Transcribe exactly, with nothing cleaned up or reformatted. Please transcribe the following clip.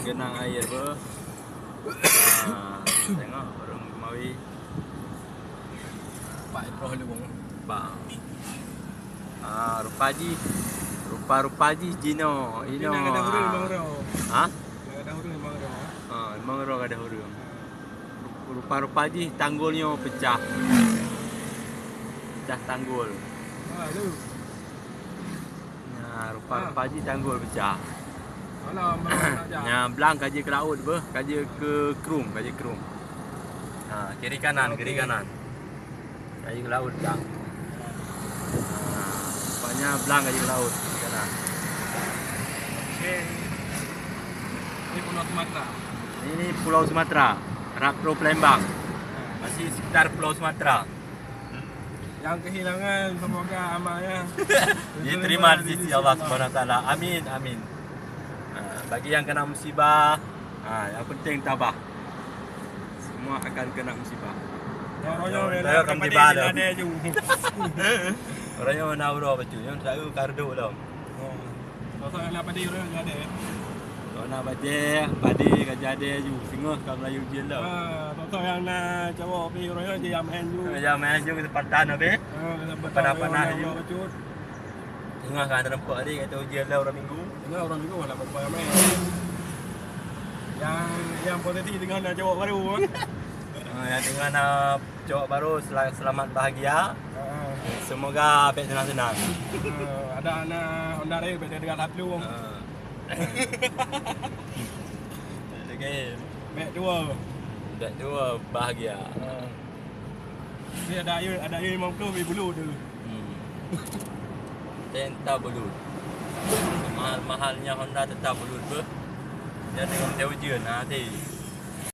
Genang air beuh. Ah, tengok ureueng mawi. Pak Ibroh Luwung. Bang. Ah, rupa jih. Rupa-rupa jih jinoe. Inoe. Tapi na gadoh ureueng, ah. Bang Ro. Ha? Na gadoh ureueng, Bang Ro, ah. Ah, Bang Ro gadoh ureueng. Rupa-rupa jih tanggul nyoe pecah. Pecah tanggul. Ah, lu. Nah, rupa-rupa jih tanggul pecah. Alah, malam nak jak. Nya blang ka jeuet keu laôt beuh, ka jeuet keu krueng, ka jeuet krueng. Ha, kiri kanan, kiri kanan. Ka jeuet keu laôt blang. Ha, rupanya blang ka jeuet keu laôt, kiri kanan. Okey. Ini Pulau Sumatera. Ini Pulau Sumatera, rab troh Palembang. Masih sekitar Pulau Sumatera. Yang kehilangan, semoga amalnya diterima di sisi Allah Subhanahu Wa Taala. Amin, amin. Ha, bagi yang kena musibah, ha, yang penting tabah. Semua akan kena musibah. Orang nyoe rela akan tiba dah. Orang nyoe na uroe bacut, nyoe tak eu kardok lom. Oh. Soe-soe nyang na padé ureueng nyang ade. Soe na padé, padé ka jadi aju. Singoh ka meulayu jeuet lom. Ha, soe-soe nyang na cawok pi ureueng nyan jijak meu'en ju. Jijak meu'en ju kesempatan habéh. Ha, kesempatan panas-panas ju. Singoh ka teureumpok hari kata ujian lah ureueng minggu. Singoh ureueng minggu lah pokok ramai. Yang, yang posisi singoh na cawok baru. Ha, yang singoh na cowok baru sela-, selamat bahagia. Ha. Semoga bèk senang-senang. Ha, ada anak Honda raya bèk teudeungoe that plueng. Ha. Okey. Bèk dua. Bèk dua bahagia. Ha. Tapi ada air, ada air lima puluh bulu tu. Hmm. Tetap bulu. Mahal-mahalnya Honda tetap bulu tu. Dia tengok dia ujian nanti.